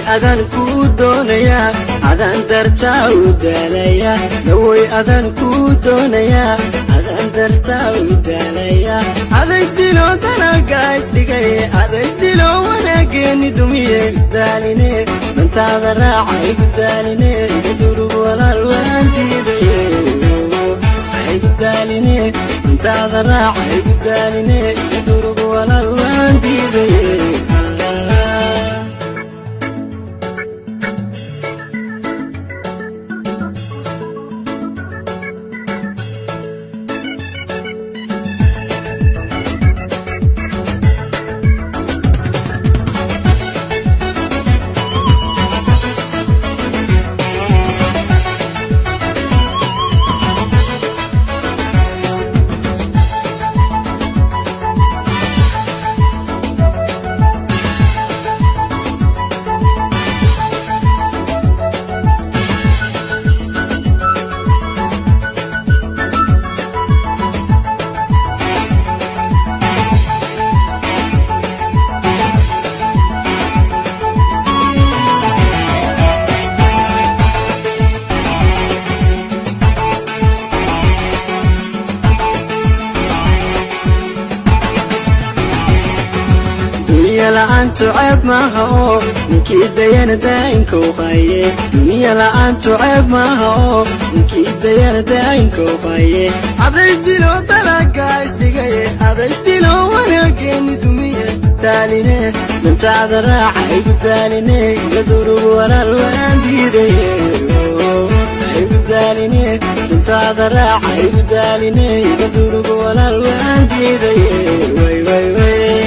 Adaan kuu doonayaa, adaan dartaa u daalaya. Dawoy, adaan kuu doonayaa, adaan dartaa u daalaya. Adaysdilo danaga isdhigay, adaysdilo wanaageeni dumiye. Daaline, dantaada raaca, igu daaline, iga durug walaal, waan diidaye. Igu daaline, dantaada raaca, igu daaline, iga durug walaal, waan diidaye. Dunya la'aantu ceeb maaha oo ninkii dayana daa'inkou qaye. Dunya la'aantu ceeb maaha oo ninkii dayana daa'inkou qaye. Adaysdilo dalaga isdhigaye, adaysdilo wanaageeni dumiye. Daaline, dantaada raaca, igu daaline, iga durug walaal, waan diidaye. Igu daaline, dantaada raaca, igu daaline, iga durug walaal, waan diidaye. Way way way.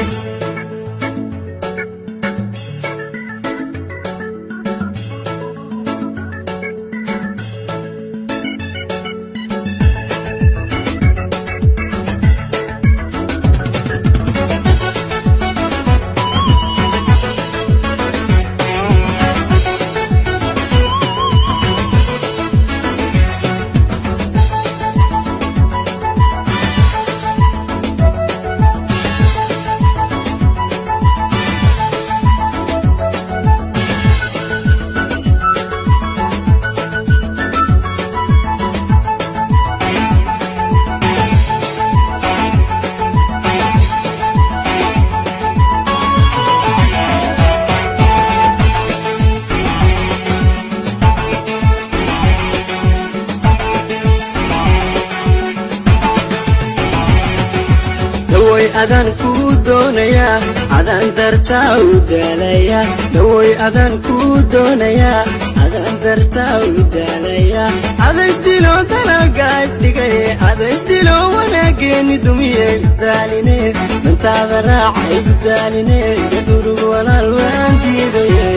Dawoy, adaan kuu doonayaa, adaan dartaa u daalaya. Dawoy, adaan kuu doonayaa, adaan dartaa u daalaya. Adaysdilo dalaga isdhigay, adaysdilo wanaageeni dumiye. Daaline, dantaada raaca, igu daaline, iga durug walaal, waan diidaye.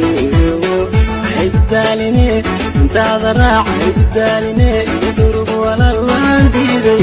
Igu daaline, dantaada raaca, igu daaline, iga durug walaal, waan diidaye.